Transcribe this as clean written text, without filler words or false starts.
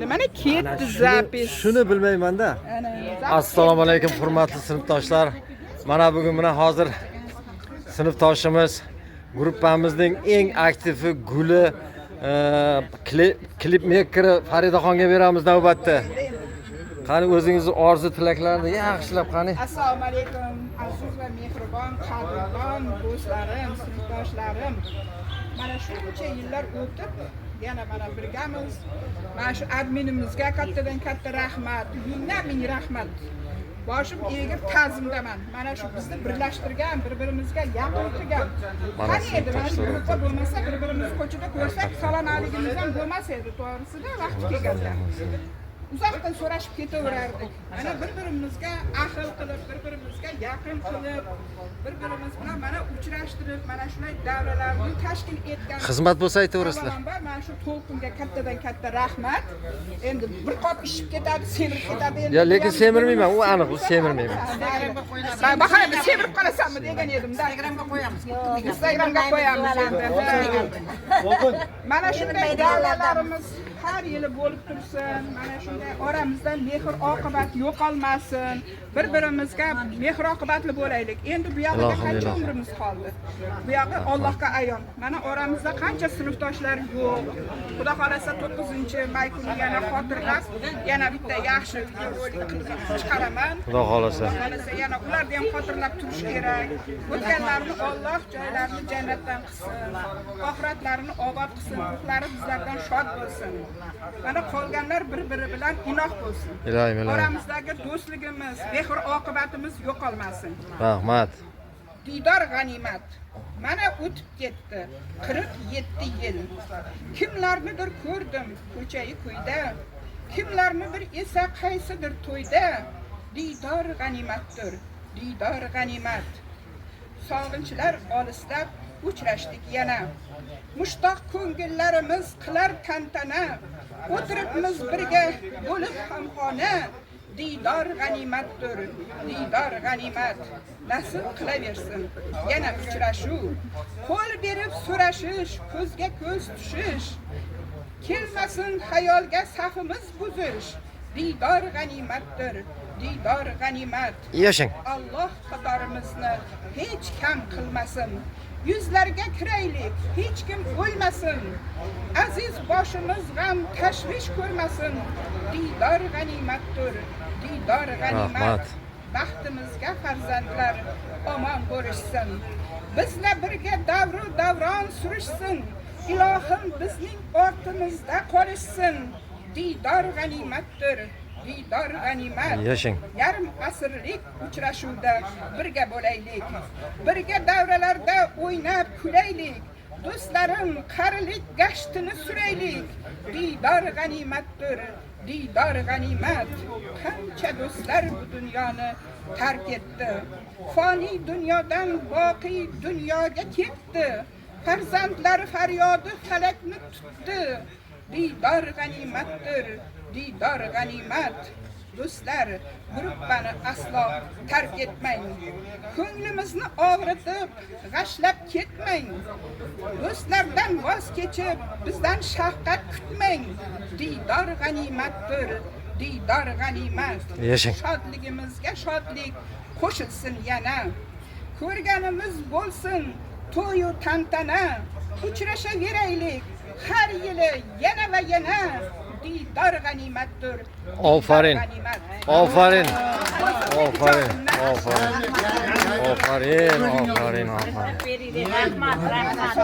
Endi mana ketdi запись. Shuni bilmayman-da. Ana. Assalomu alaykum, hurmatli sinfdoshlar. Mana bugun, mana hozir sinfdoshimiz, gruppamizning eng aktivi, guli, klip mekeri Faridaxonga beramiz navbatda. Qani, o'zingizni orzu tilaklarni yaxshilab, qani. Assalomu alaykum, aziz va mehribon, qadrdon do'stlarim, sinfdoshlarim. Mana shuncha yillar o'tib, yana mana birgamiz. Mana shu adminimizga kattadan katta rahmat, mingdan ming rahmat. Boshim egib ta'zimdaman. Mana shu bizni birlashtirgan, bir-birimizga yaqin qilgan. Mana Qani edi, mana shu sinfdoshlar. Gruppa bo'lmasa, bir-birimizni ko'chada ko'rsak, salom aligimiz ham bo'lmas edi, to'g'risida, vaqti kelganda. Uzoqdan so'rashib ketaverardik. Mana bir-birimizga ahil qilib, bir-birimizga yaqin qilib, bir-birimiz bilan mana uchrashtirib, mana shunday davralarni tashkil etgan. Xizmat bo'lsa, aytaverasizlar. Avvalambor mana shu to'lqinga kattadan katta rahmat. Endi bir qop ishib ketadi, semirib ketadi endi. Ya, lekin semirmayman, u aniq, u semirmayman. Man bahayda semirib qolasanmi degan edim-da. Instagramga qo'yamiz. Instagramga qo'yamiz endi. Mana shunday davralarimiz har yili bo'lib tursin. Mana shunday oramizda mehr oqibat yo'qolmasin. Bir-birimizga mehr oqibatli bo'laylik. Endi bu yog'iga Ilohim, qancha ilohim. Umrimiz qoldi? Bu yog'i Allohga ayon. Mana oramizda qancha sinfdoshlar yo'q. Xudo xolasa, 9-may kuni yana xotirlab, yana bitta yaxshi videorolik qilib chiqaraman. Xudo xolasa. Xudo xolasa, yana ularni ham xotirlab turish kerak. O'tganlarni Alloh joylarini jannatdan qilsin. Oxiratlarini obod qilsin. Ruhlari bizlardan shod bo'lsin. Mana qolganlar bir-biri bilan inoq bo'lsin. Ilohim, ilohim. Oramizdagi do'stligimiz, mehr oqibatimiz yo'qolmasin. Rahmat. Diydor g'animat. Mana o'tib ketdi 47 yil. Kimlarnidir ko'rdim ko'chayi ko'yda. Kimlarnidir esa qaysidir to'yda. Diydor g'animatdir, diydor g'animat. Sog'inchlar olislab uchrashdik yana. Mushtoq ko'ngillarimiz qilar tantana. O'tiribmiz birga bo'lib hamxona. Diydor g'animatdir, diydor g'animat. Nasib qilaversin yana uchrashuv. Qo'l berib so'rashish, ko'zga ko'z tushish. Kelmasin xayolga safimiz buzish. Diydor g'animatdir, diydor g'animat. Yashang. Alloh qatorimizni hech kam qilmasin. Yuzlarga kiraylik, hech kim o'lmasin. Aziz boshimiz g'am tashvish ko'rmasin. Diydor g'animatdir, diydor g'animat. Rahmat. Baxtimizga farzandlar omon bo'lishsin. Bizla birga davru davron surishsin. Ilohim, bizning ortimizda qolishsin. Diydor g'animatdir, diydor g'animat. Yashang. Yarim asrlik uchrashuvda birga bo'laylik. Birga davralarda o'ynab kulaylik. Do'stlarim, qarilik gashtini suraylik. Diydor g'animatdir, diydor g'animat. Qancha do'stlar bu dunyoni tark etdi. Foniy dunyodan boqiy dunyoga ketdi. Farzandlari faryodi falakni tutdi. Diydor g'animatdir, diydor g'animat. Do'stlar, gruppani aslo tark etmang. Ko'nglimizni og'ritib, g'ashlab ketmang. Do'stlardan voz kechib, bizdan shafqat kutmang. Diydor g'animatdir, diydor g'animat. Yashang. Shodligimizga shodlik qo'shilsin yana. Ko'rganimiz bo'lsin to'yu tantana. Uchrashaveraylik har yili yana va yana. Diydor g'animatdir. Diydor Ofarin. g'animat. Ofarin. Ofarin. Ofarin. Ofarin. Ofarin. Ofarin. Rahmat, rahmat.